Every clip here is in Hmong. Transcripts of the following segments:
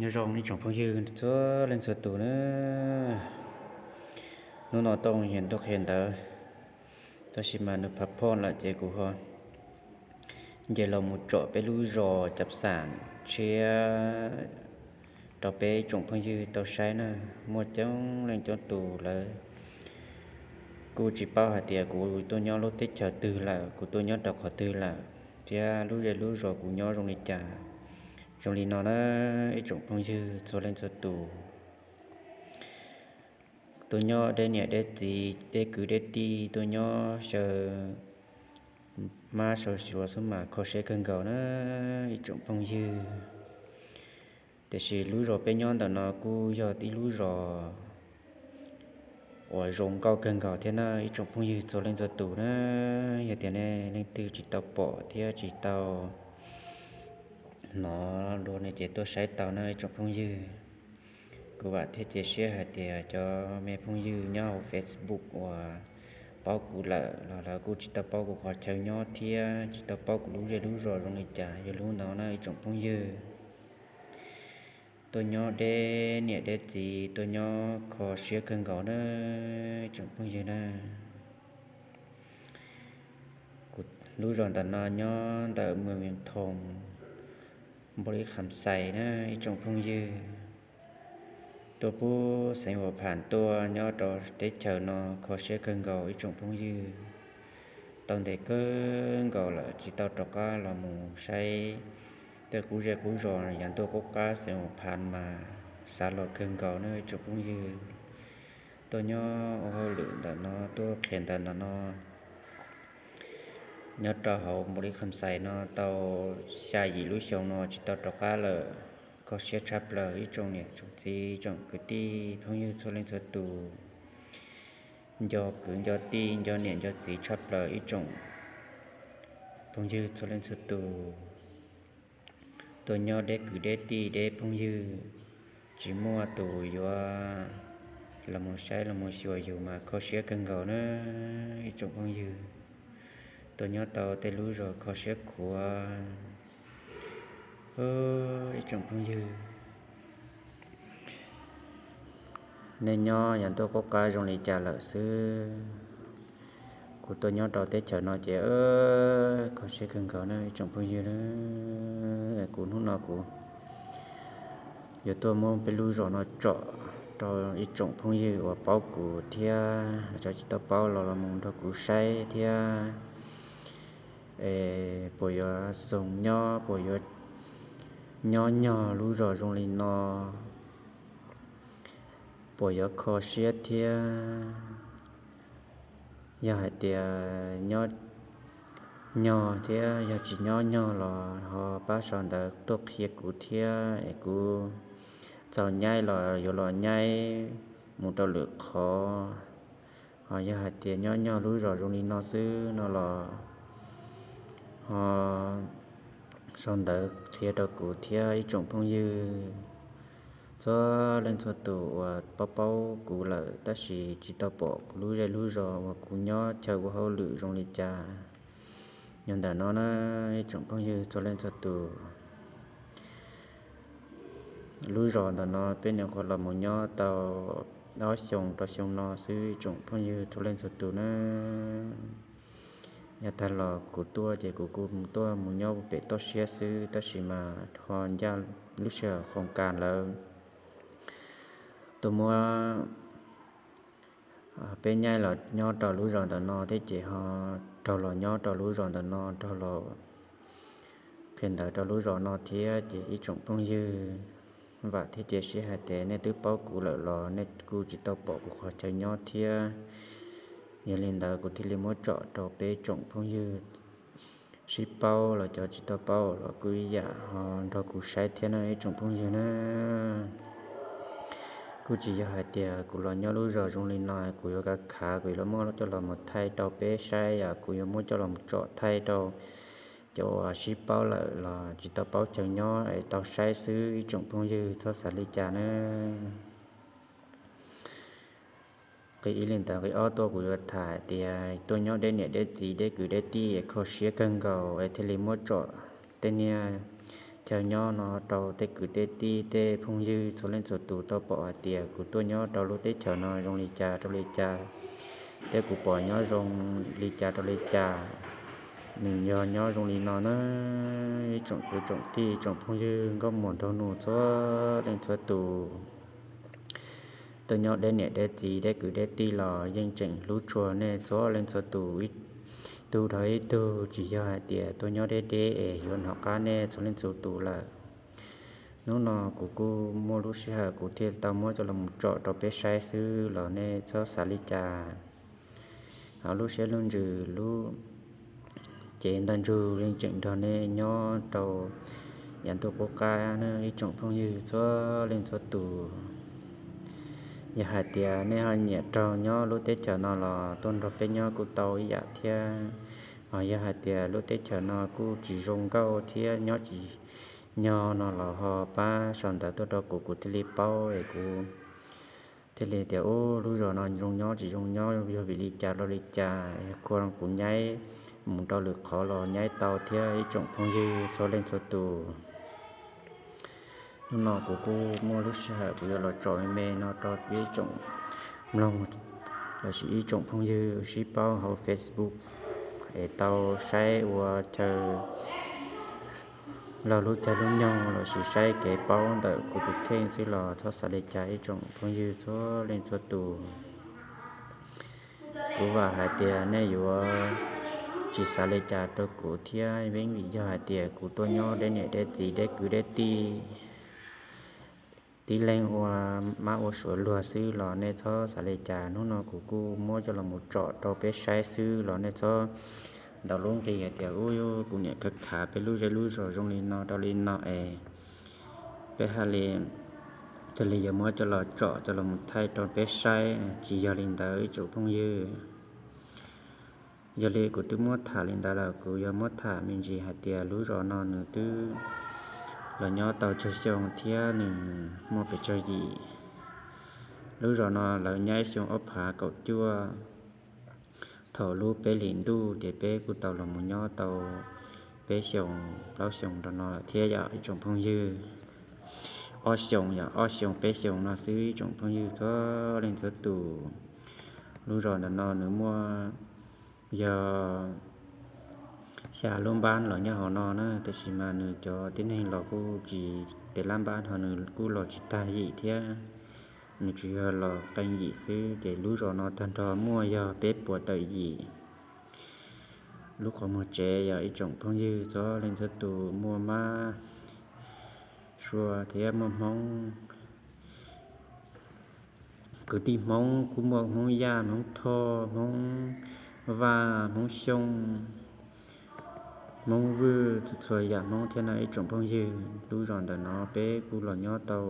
Nyob zoo ib tsoom phooj ywg txhua leej txhua tus na. Hnub no tuaj qhia ntaub qhia ntawv, tab sis mas nws phav phoj lawm ces kuv ho nce los mus tsom peb lub zos Cav Xam tshiab rau peb ib tsoom phooj ywg tau saib na. Muaj coob leej coob tus lawv kuj tsis paub hais tias kuv tuaj nyob lub teb chaws twg lawm, kuv tuaj nyob rau qhov twg lawm, thiab lub zej lub zos kuv nyob zoo li cas. Zoo li no na, ib tsoom phooj ywg txhua leej txhua tus, tuaj nyob deb niam deb txiv deb kwv deb tij, tuaj nyob xyaw mab xyaw suav xwb mas kho siab kawg nkaus na ib tsoom phooj ywg. Tiam sis lub zos peb nyob ntawm no kuj yog ib lub zos uas zoo nkauj kawg nkaus thiab na ib tsoom phooj ywg txhua leej txhua tus na. Yog tias nej leej twg tsis tau pom thiab tsis tau hnov dua no ces tuaj saib tau na ib tsoom phooj ywg. Kuv vam thiab cia siab hais tias cov me phooj ywg nyob hauv Facebook uas paub kuv lawm los lawv kuj tsis tau paub kuv qhov chaw nyob thiab tsis tau paub kuv lub zej lub zos zoo li cas. Yog li no na ib tsoom phooj ywg, tuaj nyob deb niam deb txiv, tuaj nyob kho siab kawg nkaus na ib tsoom phooj ywg na. Kuv lub zos ntawm no nyob ntawm Mws Vias Thoos, Npaus Lis Kham Xais na ib tsoom phooj ywg. Tuaj pub xeev Huas Phas tuaj nyob rau teb chaws no kho siab kawg nkaus ib tsoom phooj ywg. Tau ntev kawg nkaus lawm tsis tau rov qab los mus saib tej qub zej qub zos yav ntuj qub qab xeev Huas Phas mas xav los kawg nkaus na ib tsoom phooj ywg. Tuaj nyob ua hauj lwm ntawm no, tuaj qhia ntawv ntawm no, nyob rau hauv Npaus Lis Kham Xais no tau xya yim lub xyoo no tsis tau rov qab lawm. Kho siab tshaj plaws ib tsoom niam tsoom txiv tsoom kwv tij phooj ywg txhua leej txhua tus, nco kwv nco tij nco niam nco txiv tshaj plaws ib tsoom phooj ywg txhua leej txhua tus. Tuaj nyob deb kwv deb tij deb phooj ywg, tsis muaj tus yuav los mus saib los mus xyuas yus mas kho siab kawg nkaus na ib tsoom phooj ywg. Tuaj nyob tau tej lub zos kho siab khuav ib tsoom phooj ywg. Nej nyob yav ntuj qub qab zoo li cas lawm xwb, kuv tuaj nyob rau teb chaws no ces kho siab kawg nkaus na ib tsoom phooj ywg. Kuv hnub no kuv yuav tuaj muab peb lub zos no tsom rau ib tsoom phooj ywg uas paub kuv thiab cov tsis tau paub los los mus nrog kuv saib thiab. Es puas yuav zoo nyob, puas yuav nyob nyog lub zos zoo li no, puas yuav kho siab thiab. Yog hais tias nyob nyog thiab, yog tsis nyob nyog los ho pab sau ntawv tuaj qhia kuv thiab es kuv txaus nyaib los yuav los nyaib mus rau lwm qhov. Ho yog hais tias nyob nyog lub zos zoo li no xwb no los ho sau ntawv qhia rau kuv thiab ib tsoom phooj ywg txhua leej txhua tus uas paub paub kuv lawm tab sis tsis tau pom kuv lub zej lub zos uas kuv nyob chaw ua hauj lwm zoo li cas. Nyob ntawm no na ib tsoom phooj ywg txhua leej txhua tus, lub zos ntawm no peb nyuam qhuav los mus nyob tau ob xyoo rau xyoo no xwb ib tsoom phooj ywg txhua leej txhua tus na. Yav tag los kuv tuaj ces kuv kuj mus tuaj mus nyob pem toj siab xwb tab sis mas ho ncaj lub sij hawm khoos kas lawv tuaj muab peb nyaib los nyob rau lub zos ntawm no thiab ces ho raug los nyob rau lub zos ntawm no, raug los qhia ntawv rau lub zos no thiab ces ib tsoom phooj ywg, vam thiab cia siab hais tias nej twb paub kuv lawm los nej kuj tsis tau pom kuv qhov chaw nyob thiab. Yog li ntawd kuv thiaj li muab tsom rau peb tsoom phooj ywg sib paub los cov tsis tau paub los kuj ib yam ho nrog kuv saib thiab na ib tsoom phooj ywg na. Kuj tsis yog hais tias kuv los nyob lub zos zoo li no kuv yuav kav khav kuv yuav muab coj los mus thaij rau peb saib, yog kuv yuav muab coj los mus tsom thaij rau cov uas sib paub lawm los tsis tau paub chaw nyob es tau saib xwb ib tsoom phooj ywg txhob xav li cas na. Qhia ib li ntawd, qhia ob tuaj kuv yuav tham tias tuaj nyob deb niam deb txiv deb kwv deb tij kho siab kawg nkaus es thiaj li muab tsom tej niag chaw nyob no rau tej kwv tej tij tej phooj ywg txhua leej txhua tus tau pom hais tias kuv tuaj nyob rau lub teb chaws no zoo li cas rau li cas, thiab kuv pom nyob zoo li cas rau li cas. Nws yog nyob zoo li no na, ib tsoom kwv tsoom tij tsoom phooj ywg nkauj muam nraug nus txhua leej txhua tus. Tuaj nyob deb niam deb txiv deb kwv deb tij los yeej tseem hlub tshua nej txhua leej txhua tus, ib tug dhau ib tug, tsis yog hais tias tuaj nyob deb deb es yuav hnov qab nej txhua leej txhua tus lawm. Hnub no kuv kuj muaj lub sij hawm kuv thiaj tau muab coj los mus tsom rau peb saib xwb los nej txhob xav li cas. Hauv lub siab lub ntsws lub cev ntaj ntsug yeej tseem nrog nej nyob rau yav ntuj qub qab na ib tsoom phooj ywg txhua leej txhua tus. Yog hais tias nej ho nyiam raug nyob lub teb chaws no los tuaj nrog peb nyob kuj tau ib yam thiab. Ho yog hais tias lub teb chaws no kuj tsis zoo nkauj thiab nyob tsis nyog no los ho pab sau ntawv tuaj rau kuv, kuv thiaj li paub es kuv thiaj li tias ub lub zos no zoo nyob tsis zoo nyob yog vim li cas rau li cas, yog kuv nyaib mus rau lwm qhov los nyaib tau thiab ib tsoom phooj ywg txhua leej txhua tus. Hnub no kuv kuj muaj lub sij hawm kuv yuav los tsom me me no rau ib tsoom mloog lossis ib tsoom phooj ywg sib paub hauv Facebook es tau saib ua chaw laug lub caij lub nyoog lossis saib kev paub ntawm kuv tus kheej xwb los txhob xav li cas ib tsoom phooj ywg txhua leej txhua tus. Kuv vam hais tias nej yuav tsis xav li cas rau kuv thiab, vim yog hais tias kuv tuaj nyob deb niam deb txiv deb kwv deb tij tib leeg ua mab ua suav luag xwb los nej txhob xav li cas. Hnub no kuv kuj muab coj los mus tsom rau peb saib xwb los nej txhob ntaus lub nqi hais tias ub kuv niam khav khav peb lub zej lub zos zoo li no rau li no es peb hais li thiaj li yuav muab coj los tsom coj los mus thaij rau peb saib. Tsis yog li ntawd ib tsoom phooj ywg. Yog li kuv twb muab tham li ntawd lawm, kuv yuav muab tham me ntsis hais tias lub zos no nws twb los nyob tau tsawg xyoo thiab nws muaj pes tsawg yim. Lub zos no lawv nyaib xyoo ob phav kaum cuaj, thaum lub peb hlis ntuj ces peb kuj tau los mus nyob tau peb xyoos plaub xyoos rau no lawm thiab yom ib tsoom phooj ywg. Ob xyoos yom, ob xyoos peb xyoos no xwb ib tsoom phooj ywg txhua leej txhua tus. Lub zos ntawm no nws muaj yog xya lub npab los nyob hauv no na, tab sis mas nws cov tib neeg los kuj tsis, tej lab npab ho nws kuj los tsis tag yim thiab, nws tsuas yog los qee yim xwb. Ces lub zos no tag nrho muaj yog peb puas tawm yim. Lub qhov muag tsev yog ib tsoom phooj ywg txhua leej txhua tus muaj mab sua thiab muaj Hmoob. Kwv tij Hmoob kuj muaj Hmoob Yaj, Hmoob Thoj, Hmoob Vaj, Hmoob Xyooj, Hmoob Vwj, txhua txhua yam Hmoob thiab na ib tsoom phooj ywg. Lub zos ntawm no peb kuj los nyob tau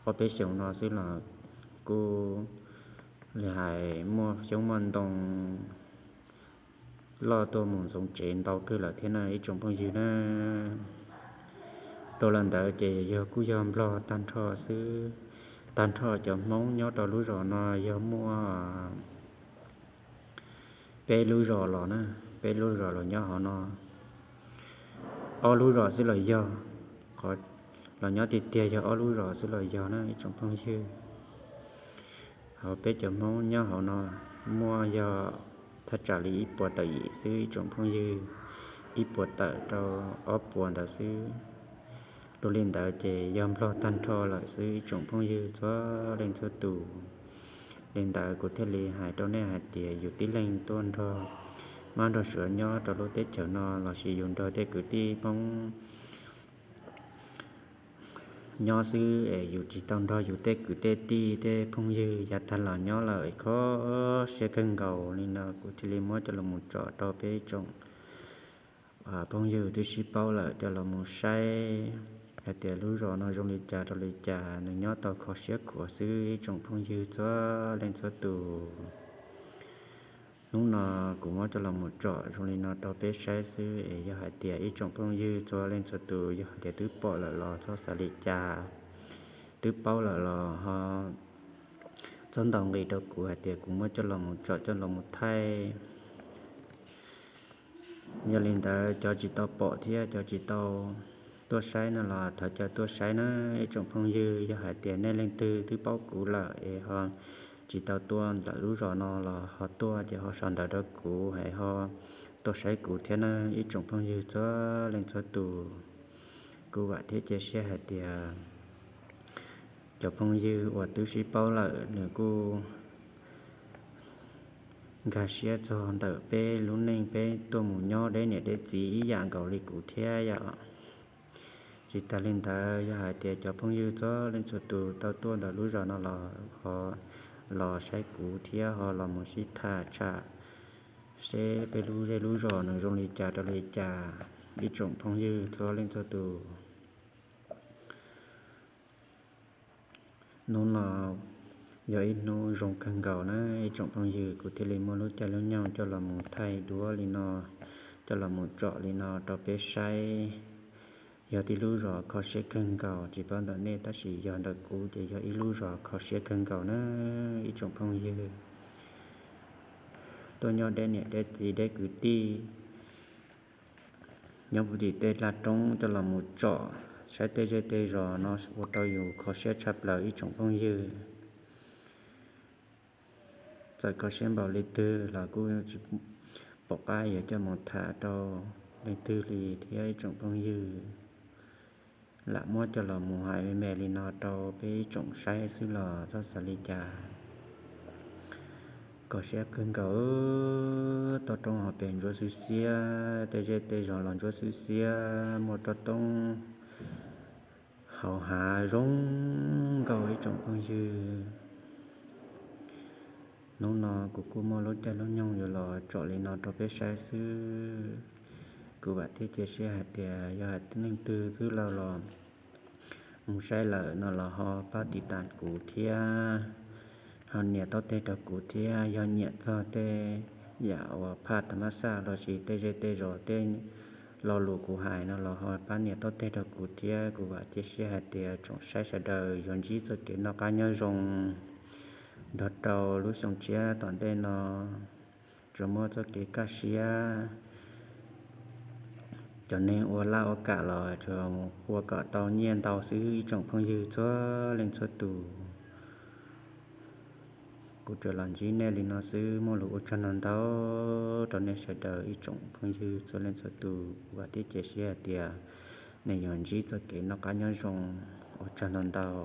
ob peb xyoos no xwb los kuj li hais muaj xyoob muaj ntoo loj tuaj mus ntxoov tsev ntau kawg lawm thiab na ib tsoom phooj ywg na. Rau lawm ntawd ces yog kuj yog Nplog tag nrho xwb. Tag nrho cov Hmoob nyob rau lub zos no yog muaj peb lub zos los na, peb lub zos los nyob hauv no. Ob lub zos xwb los yog, qhov los nyob tiag tiag yog ob lub zos xwb los yog na ib tsoom phooj ywg. Hauv peb cov Hmoob nyob hauv no muaj yog thaj tsam li ib puas tawm yim xwb ib tsoom phooj ywg, ib puas tawm rau ob puas ntawd xwb. Dua li ntawd ces yog Nplog tag nrho lawm xwb ib tsoom phooj ywg txhua leej txhua tus. Li ntawd kuv thiaj li hais rau nej hais tias yus tib leeg tuaj nrog mab nrog suav nyob rau lub teb chaws no lossis yus nrog tej kwv tij Hmoob nyob xwb es yus tsis tau nrog yus tej kwv tej tij tej phooj ywg yav tag los nyob lawm es kho siab kawg nkaus li no kuv thiaj li muab coj los mus tsom rau peb tsoom phooj ywg twb sib paub lawm coj los mus saib hais tias lub zos no zoo li cas rau li cas nws nyob tau kho siab khuav xwb ib tsoom phooj ywg txhua leej txhua tus. Hnub no kuv muab coj los mus tsom zoo li no rau peb saib xwb es yog hais tias ib tsoom phooj ywg txhua leej txhua tus yog hais tias twb pom lawm los txhob xav li cas, twb paub lawm los ho txhob ntaus nqi rau kuv hais tias kuv muab coj los mus tsom coj los mus thaij. Yog li ntawd cov tsis tau pom thiab cov tsis tau tuaj saib no los thov caw tuaj saib na ib tsoom phooj ywg. Yog hais tias nej leej twg twb paub kuv lawm es ho tsis tau tuaj ntawm lub zos no los ho tuaj ces ho sau ntawv rau kuv es ho tuaj saib kuv thiab na ib tsoom phooj ywg txhua leej txhua tus. Kuv vam thiab cia siab hais tias cov phooj ywg uas twb sib paub lawm nws kuj nkag siab txog ntawm peb lub neej peb tuaj mus nyob deb niam deb txiv ib yam nkaus li kuv thiab yom. Tsis tas li ntawd yog hais tias cov phooj ywg txhua leej txhua tus tau tuaj ntawm lub zos no los ho los saib kuv thiab ho los mus sib tham tsham seb peb lub zej lub zos nws zoo li cas rau li cas ib tsoom phooj ywg txhua leej txhua tus. Hnub no yog ib hnub zoo kawg nkaus na ib tsoom phooj ywg, kuv thiaj li muaj lub caij lub nyoog coj los mus thaij duab li no, coj los mus tsom li no rau peb saib. Yog tib lub zos kho siab kawg nkaus, tsis paub ntawm nej tab sis yog ntawm kuv ces yog ib lub zos kho siab kawg nkaus na ib tsoom phooj ywg. Tuaj nyob deb niam deb txiv deb kwv tij, nyob puv tim tej dlaj roob coj los mus tsom saib tej zej tej zos no ua rau yus kho siab tshaj plaws ib tsoom phooj ywg. Txawm kho siab npaum li twg los kuj tsis pom qab yuav coj mus tham rau leej twg li thiab ib tsoom phooj ywg. Lam muab coj los mus hais me me li no rau peb ib tsoom saib xwb los txhob xav li cas. Kho siab kawg nkaus, toj roob hauv pes ntsuab xwb xiab, tej zej tej zos los ntsuab xwb xiab, muaj roob toob hauv hav zoo nkauj ib tsoom phooj ywg. Hnub no kuv kuj muaj lub caij lub nyoog yuav los tsom li no rau peb saib xwb. Kuv vam thiab cia siab hais tias yog hais leej twg twb los los mus saib lawm no los ho pab tiv tas kuv thiab, ho nias taub teg rau kuv thiab. Yog nyiam txog tej yam uas phaj tham mas xaj los sis tej zej tej zos tej lo lus kuv hais no los ho pab nias taub teg rau kuv thiab. Kuv vam cia siab hais tias tsoom saib sawv daws yuav ntsib txoj kev noj qab nyob zoo nrog rau lub xyoo tshiab tom ntej no, tsuas muaj txoj kev kaj siab. Cov neeg ua laj ua kam los tsuas ua kom tau nyiaj ntau xwb ib tsoom phooj ywg txhua leej txhua tus. Kuv tsuas los ntsib nej li no xwb, muaj lus ua tsaug ntau ntau rau nej sawv daws ib tsoom phooj ywg txhua leej txhua tus. Kuv vam thiab cia siab hais tias nej yuav ntsib txoj kev noj qab nyob zoo. Ua tsaug ntau ntau.